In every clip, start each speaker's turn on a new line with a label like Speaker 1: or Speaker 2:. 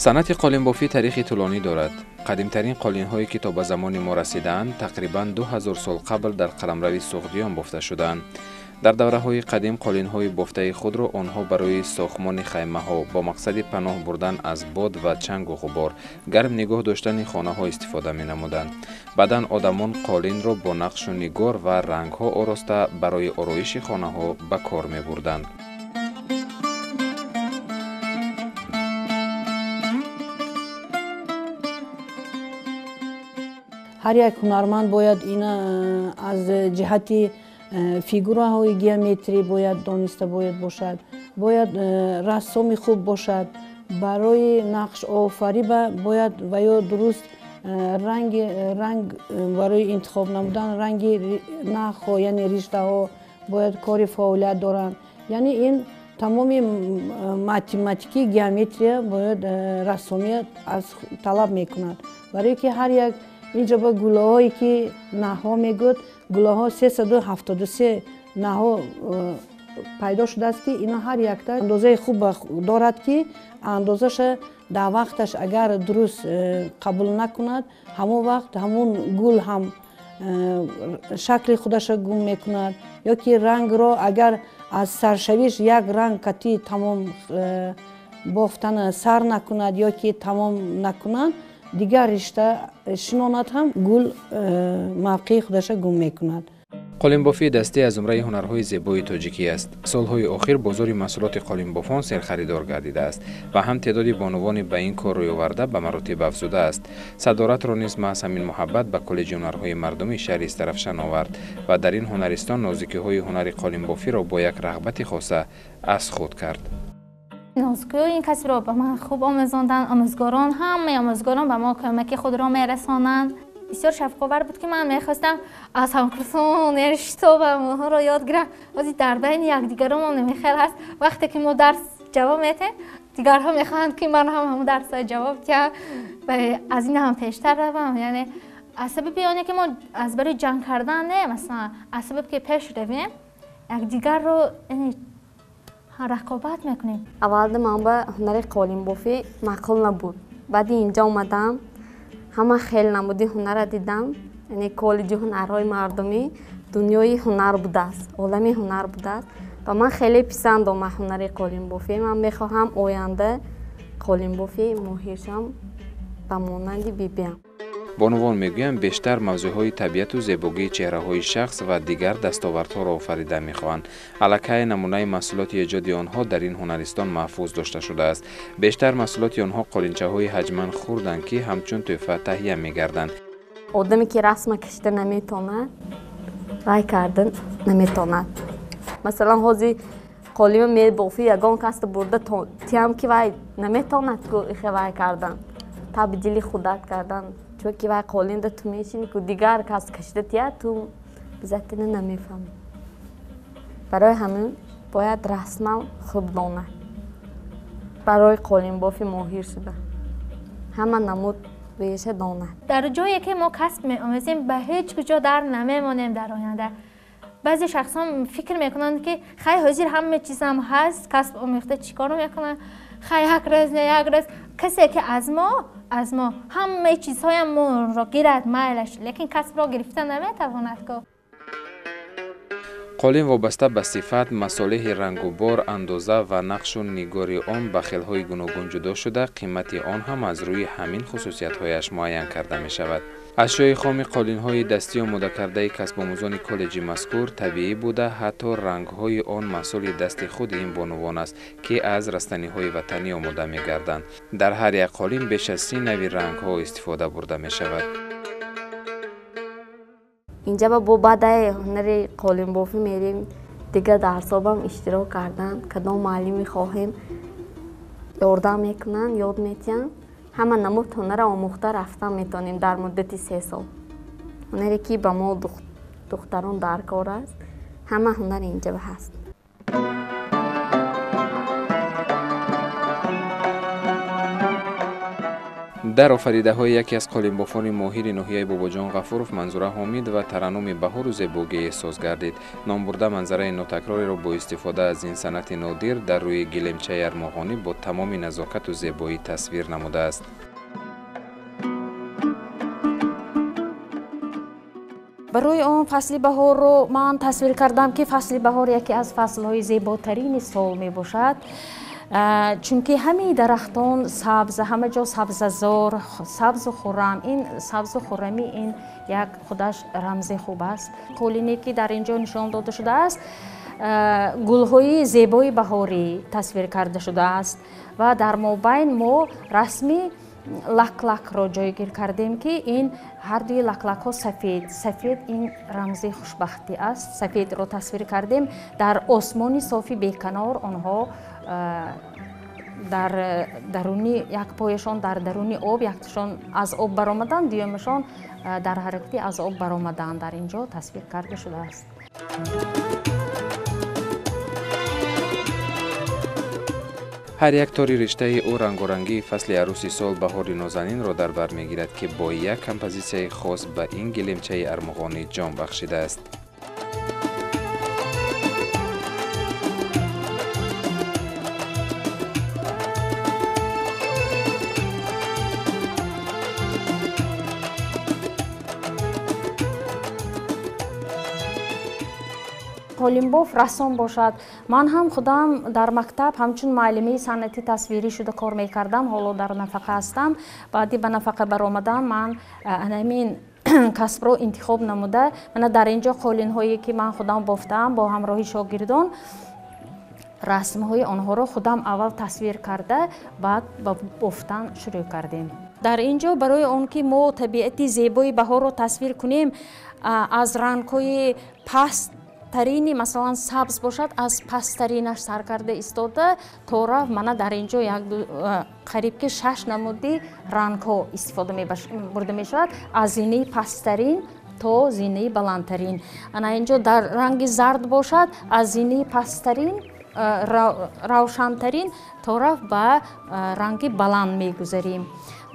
Speaker 1: Санъати қолинбофӣ таърихи тӯлонӣ дорад. Қадимтарин қолинҳое ки то ба замони мо расидаанд, тақрибан 2000 сол қабл дар қаламрави Суғдиён бофта шудаанд. Дар давраҳои қадим қолинҳои бофтаи худро онҳо барои сохтмони хаймаҳо бо мақсади паноҳ бурдан аз бод ва чангу ғубор, гарм нигоҳ доштани хонаҳо истифода менамуданд. Баъдан одамон қолинро бо нақшу нигор ва рангҳо ороста барои ороиши хонаҳо ба кор мебурданд.
Speaker 2: Ҳар як ҳунарманд бояд ина аз ҷиҳати фигураҳои геометрӣ бояд дониста бояд бошад, бояд рассоми хуб бошад, барои нақшофарӣ бояд ва ё дуруст ранг барои интихоб намудан ранги нахҳо, яъне риштаҳо бояд кори фаъолият доранд. Яъне ин тамоми математики геометрия бояд рассомия аз талаб мекунад. Барои ки ҳар як инҷо ба гулаҳое ки наҳҳо мегӯяд, гулаҳо 373 наҳҳо пайдо шудааст, ки ино ҳар якта андозаи хуб дорад, ки андозаша дар вақташ агар дуруст қабул накунад, ҳамон вақт ҳамон гул ҳам шакли худаша гум мекунад, ё ки рангро агар аз саршавиш як ранг кати тамом бофтана сар накунад ё ки тамом накунад, дигар ришта шинонад ҳам гул мавқеи худаша гум мекунад.
Speaker 1: Қолинбофии дастӣ аз зумраи ҳунарҳои зебои тоҷикӣ аст. Солҳои охир бозори маҳсулоти қолинбофон серхаридор гардидааст ва ҳам теъдоди бонувони ба ин кор рӯйоварда ба маротиб афзудааст. Садоратро низ маҳз ҳамин муҳаббат ба коллеҷи ҳунарҳои мардумии шаҳри Истаравшан овард ва дар ин ҳунаристон нозикиҳои ҳунари қолинбофиро бо як рағбати хоса аз худ кард.
Speaker 3: Нозикиҳои ин касбро ба ман хуб омӯзонданд. Омӯзгорон, ҳамаи омӯзгорон ба мо кӯмаки худро мерасонанд. Бисёр шавқовар буд, ки ман мехостам аз ҳамкурсон шитобам онҳоро ёд гирам. Ҳозир дар байни якдигаромон намехел ҳаст. Вақте ки мо дарс ҷавоб медиҳем, дигарҳо мехоҳанд, ки ман ҳам ҳамон дарсҳо ҷавоб диҳам ва аз ин ҳам пештар равам. Яъне аз сабаби оне ки мо аз барои ҷанг кардан не, масалан аз сабаб ки пеш равем, якдигарро рақобат мекунем.
Speaker 4: Аввалда ман ба ҳунари қолинбофӣ маъқул набуд. Баъди инҷо омадам, ҳама хел намуди ҳунарро дидам. Яъне коллеҷи ҳунарҳои мардумӣ дунёи ҳунар будааст, олами ҳунар будааст. Ба ман хеле писанд омад ҳунари қолинбофӣ. Ман мехоҳам оянда қолинбофӣ моҳир шавам ба монанди бибиам.
Speaker 1: Бонувон мегӯянд, бештар мавзӯъҳои табиату зебогии чеҳраҳои шахс ва дигар дастовардҳоро офарида мехоҳанд. Аллакай намунаи маҳсулоти эҷоди онҳо дар ин ҳунаристон маҳфуз дошта шудааст. Бештар маҳсулоти онҳо қолинчаҳои ҳаҷман хурданд, ки ҳамчун тӯҳфа таҳия мегарданд.
Speaker 4: Одаме ки расма кашида наметавонад, рай кардан наметавонад. Масалан, ҳозир қолима мебофӣ, ягон касро бурда тиям, ки вай наметавонад ихе вай кардан, табдили худат кардан. Чунки вай қолинда ту мешини, ку дигар кас кашида тия, ту бизатина намефаҳмӣ. Барои ҳамин бояд расман хуб донад. Барои қолинбофи моҳир шуда ҳама намуд реша донад.
Speaker 3: Дар ҷое ки мо касб меомӯзем, ба ҳеҷ куҷо дар намемонем дар оянда. Баъзе шахсон фикр мекунанд, ки хай ҳозир ҳама чизам ҳаст, касб омӯхта чӣ кор мекунам, хай як рӯз не як рӯз. Касе ки аз мо ҳамаи чизҳоям моро гирад, майлаш, лекин касбро гирифта наметавонад ку.
Speaker 1: Қолин вобаста ба сифат, масолеҳи рангу бор, андоза ва нақшу нигори он ба хелҳои гуногун ҷудо шуда, қимати он ҳам аз рӯи ҳамин хусусиятҳояш муайян карда мешавад. Ашёи хоми қолинҳои дастӣ омодакардаи касбомӯзони коллеҷи мазкур табиӣ буда, ҳатто рангҳои он маҳсули дасти худи ин бонувон аст, ки аз растаниҳои ватанӣ омода мегарданд. Дар ҳар як қолин беш аз 30 нави рангҳо истифода бурда мешавад.
Speaker 4: Инҷа бо баъдаи ҳунари қолинбофӣ мерем, дигар дарсобам иштирок кардан, кадом муаллим мехоҳем ёрдам мекунанд, ёд метиҳанд. Ҳама намуд ҳунарро омӯхта рафтан метавонем дар муддати 3 сол. Ҳунаре ки ба мо духтарон дар кор аст, ҳама ҳунар инҷа ҳаст.
Speaker 1: Дар офаридаҳои яке аз қолинбофони моҳири ноҳияи Бобоҷон Ғафуров Манзура Ҳомид ва тараннуми баҳору зебогӣ эҳсос гардид. Номбурда манзараи нотакрориро бо истифода аз ин санъати нодир дар рӯи гилемчаи армуғонӣ бо тамоми назокату зебоӣ тасвир намудааст.
Speaker 5: Барои он фасли баҳорро ман тасвир кардам, ки фасли баҳор яке аз фаслҳои зеботарини сол мебошад. Чунки ҳамаи дарахтон сабз, ҳама ҷо сабзазор, сабзу хуррам. Ин сабзу хуррамӣ ин як худаш рамзи хуб аст. Қолине ки дар ин ҷо нишон дода шудааст, гулҳои зебои баҳорӣ тасвир карда шудааст ва дар мобайн мо расми лаклакро ҷойгир кардем, ки ин ҳардуи лаклакҳо сафед. Сафед ин рамзи хушбахтӣ аст. Сафедро тасвир кардем. Дар осмони софи беканор онҳо дар даруни як пояшон дар даруни об, якташон аз об баромаданд, дуюмашон дар ҳаракати аз об баромаданд. Дар ин ҷо тасвир карда шудааст.
Speaker 1: Ҳар як тори риштаи ӯ рангорангии фасли арӯси сол баҳори нозанинро дар бар мегирад, ки бо як композитсияи хос ба ин гилемчаи армуғонӣ ҷон бахшидааст.
Speaker 5: Қолинбоф рассом бошад. Ман ҳам худам дар мактаб ҳамчун муаллимаи санъати тасвирӣ шуда кор мекардам. Ҳоло дар нафақа ҳастам. Баъди ба нафақа баромадан ман ҳамин касбро интихоб намуда, мана дар ин ҷо қолинҳое ки ман худам бофтаам бо ҳамроҳи шогирдон, расмҳои онҳоро худам аввал тасвир карда, баъд ба бофтан шурӯъ кардем. Дар ин ҷо барои он ки мо табиати зебои баҳорро тасвир кунем, аз рангҳои паст тарини, масалан сабз бошад, аз пасттаринаш сар карда истода то рафт мана дар ин ҷо як қариб ки 6 намуди рангҳо истифода бурда мешавад, аз зинаи пасттарин то зинаи баландтарин. Ана ин ҷо дар ранги зард бошад, аз зинаи пасттарин равшантарин то рафт ба ранги баланд мегузарем.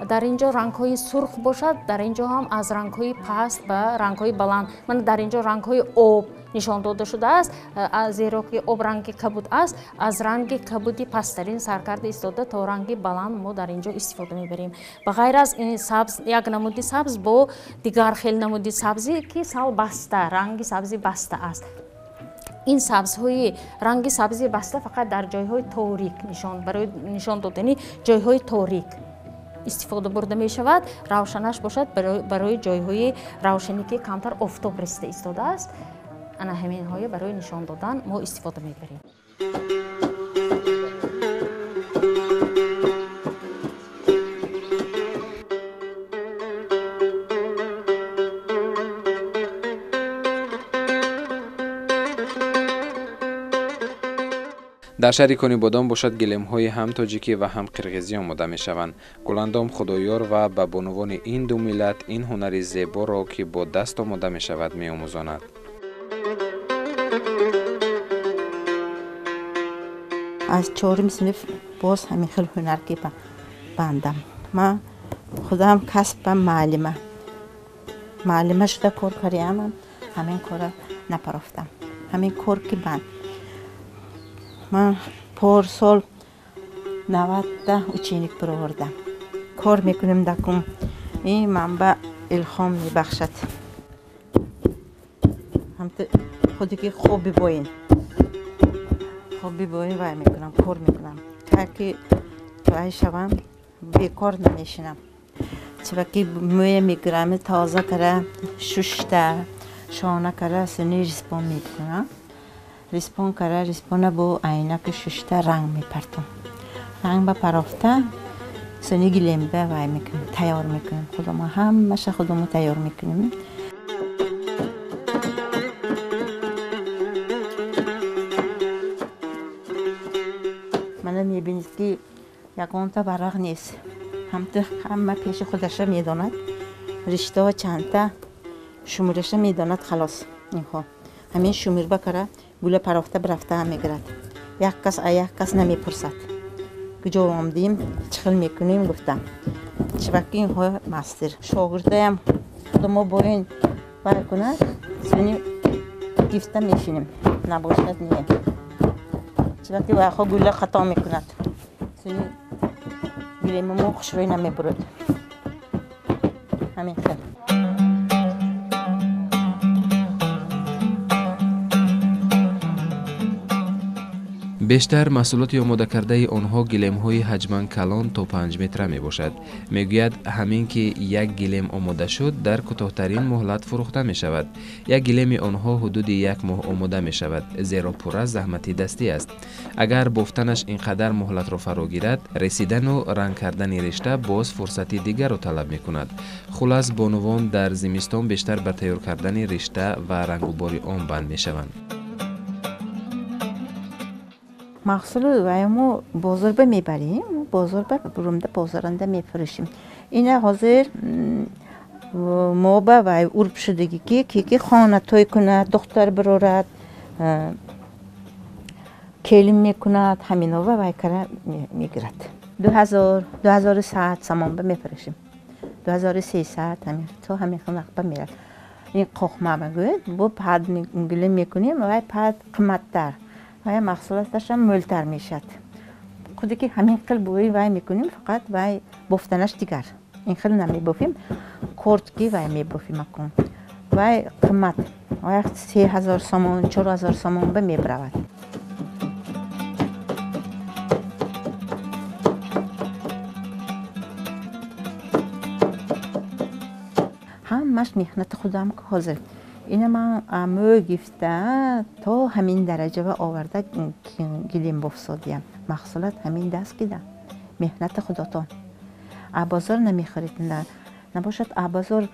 Speaker 5: Дар ин ҷо рангҳои сурх бошад, дар ин ҷо ҳам аз рангҳои паст ба рангҳои баланд. Мана дар ин ҷо рангҳои об нишон дода шудааст, зеро ки об ранги кабуд аст, аз ранги кабуди пасттарин сар карда истода то ранги баланд мо дар ин ҷо истифода мебарем. Ба ғайр аз ин сабз, як намуди сабз бо дигар хел намуди сабзе ки сал баста, ранги сабзи баста аст. Ин сабзҳои ранги сабзи баста фақат дар ҷойҳои торик нишон, барои нишон додани ҷойҳои торик истифода бурда мешавад. Равшанаш бошад барои ҷойҳои равшане ки камтар офтоб расида истодааст. Ана ҳаминҳое барои нишон додан мо истифода мебарем.
Speaker 1: Дар шаҳри Конибодом бошад гилемҳои ҳам тоҷикӣ ва ҳам қирғизӣ омода мешаванд. Гуландом Худоёр ва ба бонувони ин ду миллат ин ҳунари зеборо, ки бо даст омода мешавад, меомӯзонад.
Speaker 6: Аз 4-ум синф боз ҳамин хел ҳунар ки бандам. Ман худам касбам муаллима. Муаллима шуда кор кардаам, ҳамин корро напарофтам. Ҳамин кор ки банд. Ман порсол 90 ученик баровардам. Кор мекунем дакум. Ин манба илҳом мебахшад. Ҳамта худи ки хоби боин. Хоби боин вай мекунам, кор мекунам. Та ки вай шавам, бекор намешинам. Чиба ки мӯя мегирам, тоза кара, шушта, шона кара, сини риспон мекунам. Риспон кара, риспона бо айнаки шушта ранг мепартам. Ранг ба парофта, сини гилемба вай мекунем, тайёр мекунем. Худомо ҳамаша худомо тайёр мекунем. Ки ягонта варақ нест. Ҳамта ҳама пеши худаша медонад. Риштаҳо чандта шумораша медонад халос. Инҳо. Ҳамин шумирба кара гула парохта бирафта мегирад. Як кас а як кас намепурсад. Куҷо омдем, чӣ хел мекунем гуфтам. Чиваки инҳо мастер. Шогирдаям худамо бо ин вай кунад, суни гифта мешинем. Набошад не. Чиваки вайхо гула хато мекунад. Суни гулемамо хушрӯй намебурад. Ҳамин хел.
Speaker 1: Бештар маҳсулоти омодакардаи онҳо гилемҳои ҳаҷман калон то 5 метра мебошад. Мегӯяд, ҳамин ки як гилем омода шуд, дар кӯтоҳтарин муҳлат фурӯхта мешавад. Як гилеми онҳо ҳудуди як моҳ омода мешавад, зеро пурра заҳмати дастӣ аст. Агар бофтанаш ин қадар муҳлатро фаро гирад, ресидану ранг кардани ришта боз фурсати дигарро талаб мекунад. Хулас, бонувон дар зимистон бештар ба тайёр кардани ришта ва рангубори он банд мешаванд.
Speaker 6: Маҳсулу мо бозорба мебарем, бозорба бурумда бозоранда мефурӯшем. Ина ҳозир мо ба вай урб шудагӣ ки ки хона той кунад, духтар бирорад, келин мекунад, ҳаминова вай кара мегирад. 2000, 2100 сомонба мефурӯшем. 2300 ҳамин то ҳамин нақба мерад. Ин қоқма мегӯяд, бо пад гуле мекунем, вай пад қиматтар. Вай маҳсулоташам мӯлтар мешавад. Худе ки ҳамин хел бӯи вай мекунем, фақат вай бофтанаш дигар. Ин хел намебофем, кортки вай мебофем акун. Вай қимат, вай 3000 сомон, 4000 сомон ба мебаравад. Ҳамаш меҳнати худам ки ҳозир. Ина ман мӯ гифта то ҳамин дараҷава оварда гилем бофсодиям. Маҳсулот ҳамин даст кида. Меҳнати худотон. А бозор намехӯред. Набошад, а бозор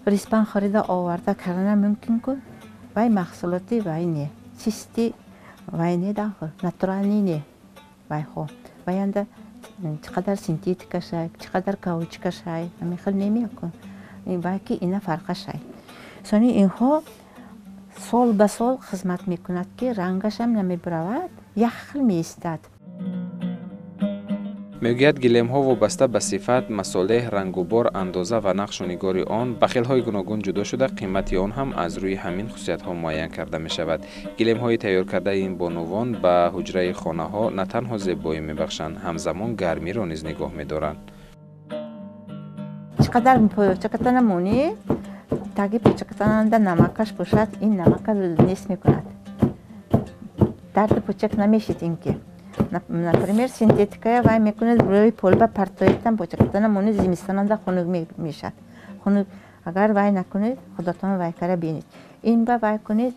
Speaker 6: риспан харида оварда кардан мумкин ку. Вай маҳсулоти вай не. Чисти вай не дахр, натурални не. Вай хо. Вай анда чӣ қадар синтетика шай, чӣ қадар каучка шай, ҳамин хел намекун. Вай ки ина фарқа шай. Сони инҳо сол ба сол хизмат мекунад ки рангашам намебаравад, як хел меистад.
Speaker 1: Мегӯяд, гилемҳо вобаста ба сифат, масолеҳ, рангубор, андоза ва нақшу нигори он ба хелҳои гуногун ҷудо шуда, қимати он ҳам аз рӯи ҳамин хусусиятҳо муайян карда мешавад. Гилемҳои тайёркардаи ин бонувон ба ҳуҷраи хонаҳо на танҳо зебоӣ мебахшанд, ҳамзамон гармиро низ нигоҳ медоранд.
Speaker 6: Чӣ қадар почаката намонӣ, таги почакатанда намакаш бошад, ин намака нест мекунад. Дарди почак намешид ин ки. Например, синтетикая вай мекунад, рӯи полба партоитан почакатана монед, зимистонанда хунук мешад. Хунук агар вай накунед, худотон вай кара бинед. Ин ба вай кунед,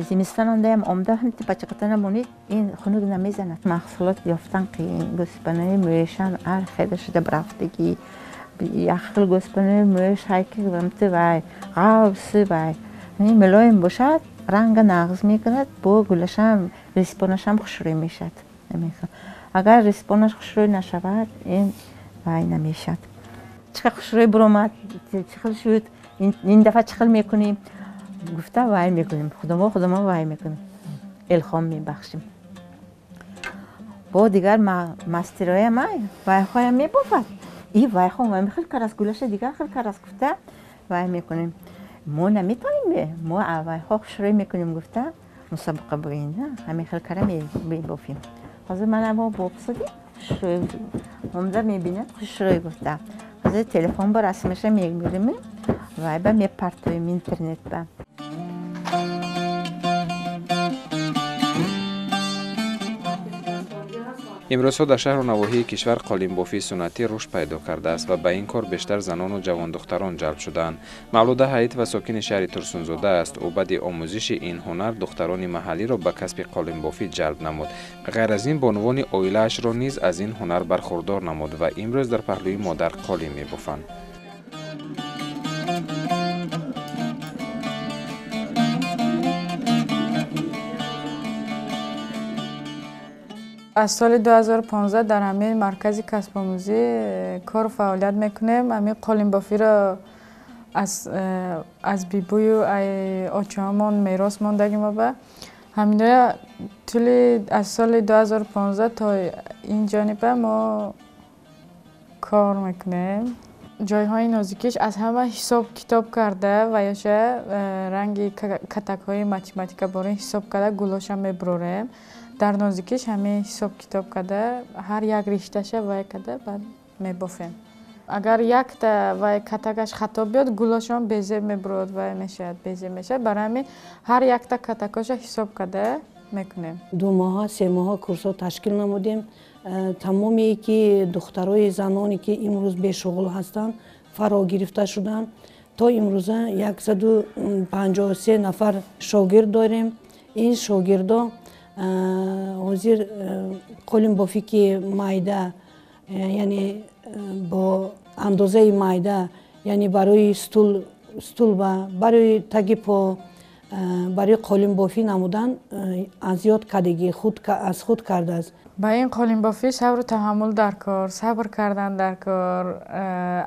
Speaker 6: зимистонандаям омда ҳамти почакатана монед, ин хунук намезанад. Маҳсулот ёфтан қиин, гӯспанаи мӯшам ҳар хела шуда рафтагӣ. Як хел гӯспанаи мӯш ҳайки ҳамти вай, ғавси вай. Мулоим бошад, ранга нағз мекунад, бо гулашам, риспонашам хушрӯй мешавад. Агар риспонаш хушрӯй нашавад, ин вай намешавад. Чӣ хел хушрӯй буромад, чӣ хел шуд, ин дафъа чӣ хел мекунем, гуфта вай мекунем, худамо худамо вай мекунем, илҳом мебахшем. Бо дигар мастероям вайҳоям мебофад. И вайҳо вай хел карас, гулаша дигар хел карас гуфта вай мекунем. Мо наметавонем, мо вайҳо хушрӯй мекунем гуфта мусобиқа буин, ҳамин хел кара мебофем. Ҳозир мана мо бобсудем, хушрӯй омда мебинад, хушрӯй гуфта. Ҳозир телефон ба расмаша мегирем, вай ба мепартоем интернет ба.
Speaker 1: Имрӯзҳо дар шаҳру навоҳии кишвар қолинбофии суннатӣ рушд пайдо кардааст ва ба ин кор бештар занону ҷавондухтарон ҷалб шудаанд. Мавлуда Ҳаитова сокини шаҳри Турсунзода аст. Ӯ баъди омӯзиши ин ҳунар духтарони маҳаллиро ба касби қолинбофӣ ҷалб намуд. Ғайр аз ин бонувони оилаашро низ аз ин ҳунар бархурдор намуд ва имрӯз дар паҳлӯи модар қолин мебофанд.
Speaker 7: Аз соли 2015 дар ҳамин маркази касбомӯзӣ кору фаъолият мекунем. Ҳамин қолинбофиро аз бибую очаҳомон мерос мондагӣ мо ба ҳаминоя тӯли аз соли 2015 то ин ҷониба мо кор мекунем. Ҷойҳои нозикиш аз ҳама ҳисоб китоб карда ва ёша ранги катакҳои математика борин ҳисоб карда гулоша мебурорем. Дар нозикиш ҳамин ҳисоб китоб карда ҳар як ришташа вай карда баъд мебофем. Агар якта вай катакаш хато биёд, гулошон безеб мебурод, вай мешавад, безеб мешавад. Барои ҳамин ҳар якта катакоша ҳисоб карда мекунем.
Speaker 2: 2 моҳа, 3 моҳа курсҳо ташкил намудем. Тамоме ки духтарои заноне ки имрӯз бешуғл ҳастанд фаро гирифта шуданд. То имрӯза 153 нафар шогирд дорем. Ин шогирдо ҳозир қолинбофӣ ки майда, яъне бо андозаи майда, яъне барои стул барои таги по, барои қолинбофӣ намудан аз ёд кардагӣ аз худ кардааст.
Speaker 7: Ба ин қолинбофӣ сабру таҳаммул дар кор, сабр кардан дар кор.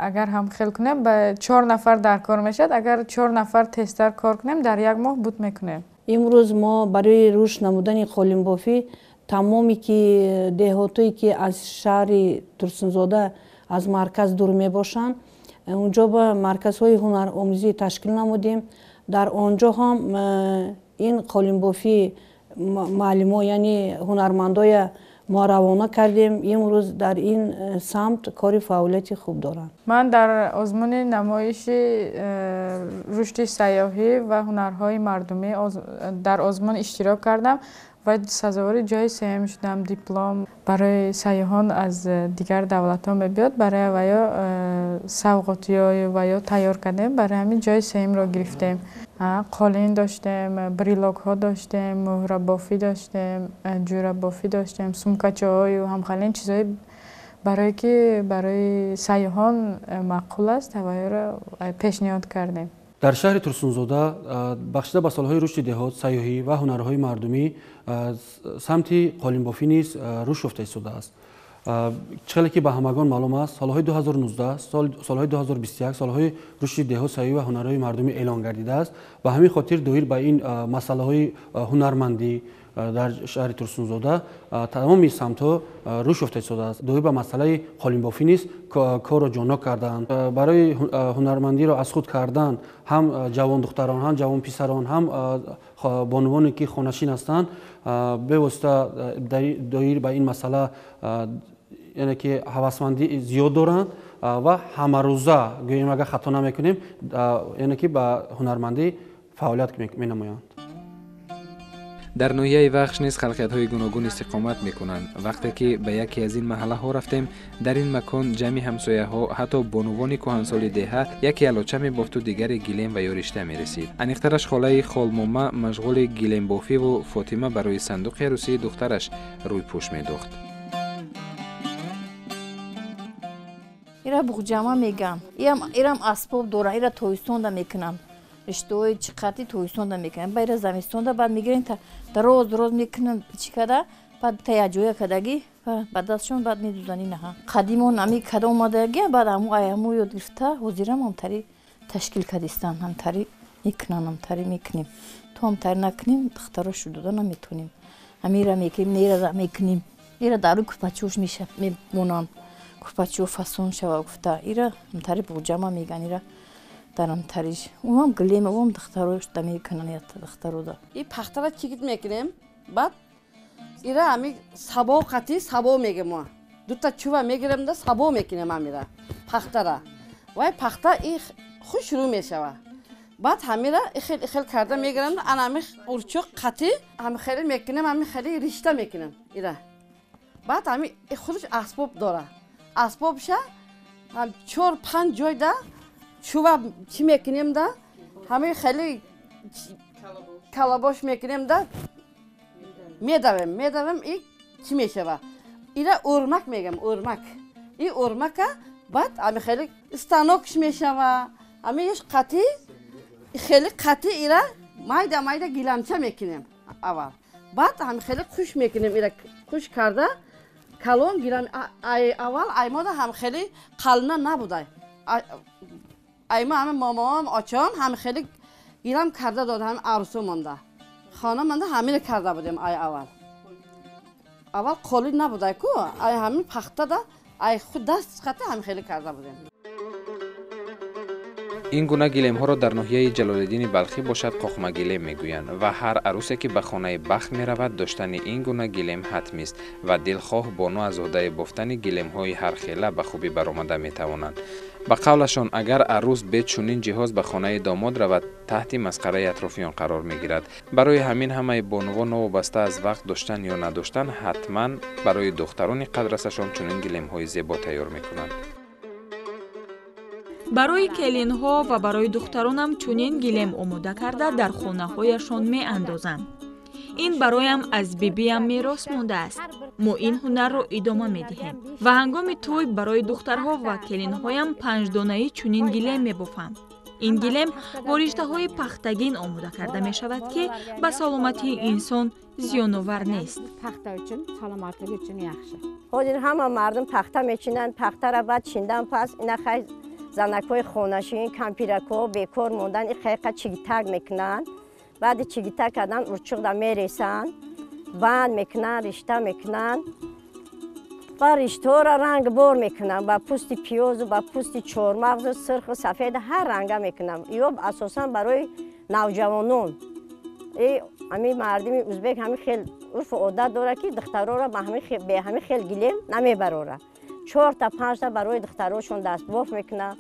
Speaker 7: Агар ҳам хел кунем, ба 4 нафар дар кор мешавад. Агар 4 нафар тезтар кор кунем, дар 1 моҳ буд мекунем.
Speaker 2: Имрӯз мо барои рушд намудани қолинбофӣ тамоме ки деҳотое ки аз шаҳри Турсунзода аз марказ дур мебошанд, унҷо ба марказҳои ҳунаромӯзӣ ташкил намудем. Дар он ҷо ҳам ин қолинбофӣ муаллимо, яъне ҳунармандоя мо равона кардем. Имрӯз дар ин самт кори фаъолияти хуб доранд.
Speaker 7: Ман дар озмуни намоиши рушди сайёҳӣ ва ҳунарҳои мардумӣ дар озмун иштирок кардам ва сазовори ҷои сеюм шудам. Диплом барои сайёҳон аз дигар давлатҳо мебиёд, барои ваё савғотиё ваё тайёр кардем, барои ҳамин ҷои сеюмро гирифтем. Қолин доштем, брелокҳо доштем, муҳрабофӣ доштем, ҷӯрабофӣ доштем, сумкачаҳою ҳамхалин чизҳои барое ки барои сайёҳон маъқул аст, ҳаваёро пешниҳод кардем.
Speaker 8: Дар шаҳри Турсунзода бахшида ба солҳои рушди деҳот, сайёҳӣ ва ҳунарҳои мардумӣ самти қолинбофӣ низ рушд ёфта истодааст. Чӣ хеле ки ба ҳамагон маълум аст, солҳои 2019, солҳои 2021 солҳои рушди деҳот, сайёҳӣ ва ҳунарҳои мардумӣ эълон гардидааст. Ба ҳамин хотир доир ба ин масъалаҳои ҳунармандӣ дар шаҳри Турсунзода тамоми самтҳо рушд ёфта истодааст. Доир ба масъалаи қолинбофӣ низ корро ҷоннок кардаанд. Барои ҳунармандиро аз худ кардан ҳам ҷавондухтарон, ҳам ҷавонписарон, ҳам бонувоне ки хонашин ҳастанд, бевосита доир ба ин масъала яъне ки ҳавасмандӣ зиёд доранд ва ҳамарӯза, гӯем агар хато намекунем, яъне ки ба ҳунармандӣ фаъолият менамоянд.
Speaker 1: Дар ноҳияи Вахш низ халқиятҳои гуногун истиқомат мекунанд. Вақте ки ба яке аз ин маҳаллаҳо рафтем, дар ин макон ҷамъи ҳамсояҳо, ҳатто бонувони кӯҳансоли деҳа, яке алоча мебофту дигаре гилем ва ё ришта мерасид. Аниқтараш холаи Холмома машғули гилембофиву Фотима барои сандуқи арӯсии духтараш рӯйпӯш медӯхт.
Speaker 9: Ира буғҷама мегам, ирам асбоб дора, ира тоистонда мекунам. Риштаҳои чиқати тоистонда мекунам, ба ира замистонда баъд мегирем, дароз дароз мекунам, чӣ када, баъд та якҷоя кадаги, ба дастшон баъд медузани наҳа. Қадимон ами када омадаги, баъд ҳаму ай ҳаму ёд гирифта, ҳозирам ҳамтари ташкил кадистан, ҳамтари мекунам, ҳамтари мекунем. То ҳамтари накунем, духтарошу дода наметонем. Ҳамира мекунем, нера мекунем. Ира дару кӯрпачаҳош мемонанд. Кӯрпачаҳо фасон шава гуфта. Ира ҳамтари буғҷама меган, ира дарамтариш. Умам гилем, умам духтарош да мекунанд, ята духтарода.
Speaker 10: И пахтара чигит мекунем, баъд ира ами сабо қати сабо мегем мо. Дута чува мегирем да сабо мекунем амира. Пахтара. Вай пахта и хушрӯ мешава. Баъд ҳамира ихел ихел карда мегирем да ана ами урчуқ қати ҳами хеле мекунем, ами хеле ришта мекунем ира. Баъд ами худаш асбоб дора. Асбобша 4-5 ҷойда чува чӣ мекунем да ҳамин хеле калабош мекунем да медавем, медавем и чӣ мешава. Ира урмак мегам, урмак. И урмака баъд ҳами хеле станокш мешава. Ҳамиш қати хеле қати ира майда майда гиламча мекунем аввал. Баъд ҳам хеле хуш мекунем, ира хуш карда калон гирам. Аввал аймода ҳам хеле қална набудай. Айма ҳама момоам, очам ҳам хеле гирам карда дод, ҳам арӯсо монда. Хона монда ҳамина карда будем ай аввал. Аввал қолин набудай ку, ай ҳамин пахтада ай худ даст қати ҳам хеле карда будем.
Speaker 1: Ин гуна гилемҳоро дар ноҳияи Ҷалолиддини Балхӣ бошад қоқмагилем мегӯянд ва ҳар арӯсе ки ба хонаи бахт меравад доштани ин гуна гилем ҳатмист ва дилхоҳ бону аз ӯҳдаи бофтани гилемҳои ҳархела ба хубӣ баромада метавонанд. Ба қавлашон агар арӯс бе чунин ҷиҳоз ба хонаи домод равад таҳти масхараи атрофиён қарор мегирад. Барои ҳамин ҳамаи бонувон новобаста аз вақт доштан ё надоштан ҳатман барои духтарони қадрасашон чунин гилемҳои зебо тайёр мекунанд.
Speaker 11: Барои келинҳо ва барои духтаронам чунин гилем омода карда дар хонаҳояшон меандозам. Ин бароям аз бибиям мерос мондааст. Мо ин ҳунарро идома медиҳем ва ҳангоми тӯй барои духтарҳо ва келинҳоям панҷдонаи чунин гилем мебофам. Ин гилем бо риштаҳои пахтагин омода карда мешавад, ки ба саломатии инсон зиёновар нест.
Speaker 12: Ҳозир ҳама мардум пахта мечинанд, пахтара баъд чиндан пас ина хай занакҳои хонашин, кампиракҳо бекор мондан, ин хайқа чигитак мекунанд. Баъди чигитак кардан урчуқда мересанд, банд мекунанд, ришта мекунанд ва риштаҳоро рангбор мекунанд ба пӯсти пиёзу ба пӯсти чормағзу сирху сафед ҳар ранга мекунанд. Ё асосан барои навҷавонон. Ҳамин мардуми ӯзбек ҳамин хел урфу одат дорад, ки духтарора бе ҳамин хел гилем намебарорад. 4-та 5-та барои духтарошон дастбоф мекунанд.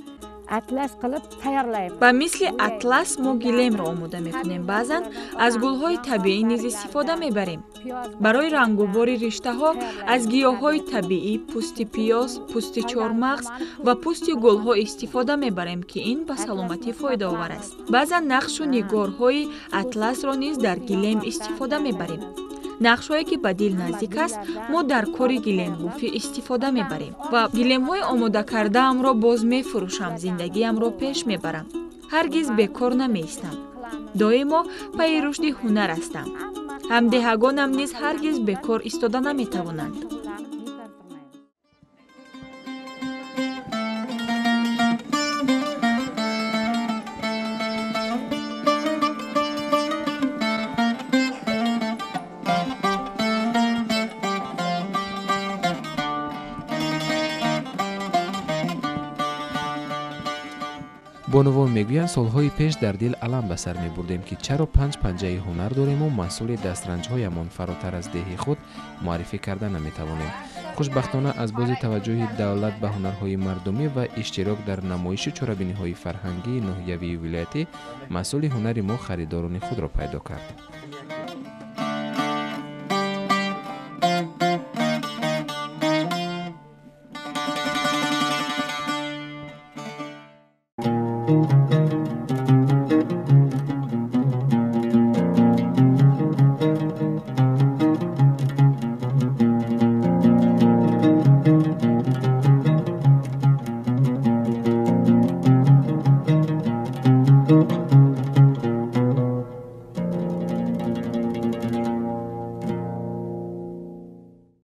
Speaker 13: Атлас қилиб тайёрлайм.
Speaker 11: Ба мисли атлас мо гилемро омода мекунем. Баъзан аз гулҳои табиӣ низ истифода мебарем. Барои рангубори риштаҳо аз гиёҳҳои табиӣ, пӯсти пиёз, пӯсти чормағз ва пӯсти гулҳо истифода мебарем, ки ин ба саломатӣ фоидаовар аст. Баъзан нақшу нигорҳои атласро низ дар гилем истифода мебарем. Нақшҳое ки ба дил наздик аст, мо дар кори гилембофӣ истифода мебарем ва гилемҳои омодакардаамро боз мефурӯшам, зиндагиамро пеш мебарам. Ҳаргиз бекор намеистам. Доимо пайи рушди ҳунар ҳастам. Ҳамдеҳагонам низ ҳаргиз бекор истода наметавонанд.
Speaker 1: Бонувон мегӯянд солҳои пеш дар дил алам ба сар мебурдем, ки чаро панҷ панҷаи ҳунар дорему маҳсули дастранҷҳоямон фаротар аз деҳи худ муаррифӣ карда наметавонем. Хушбахтона аз бози таваҷҷӯҳи давлат ба ҳунарҳои мардумӣ ва иштирок дар намоиши чорабиниҳои фарҳангии ноҳиявию вилоятӣ маҳсули ҳунари мо харидорони худро пайдо кард.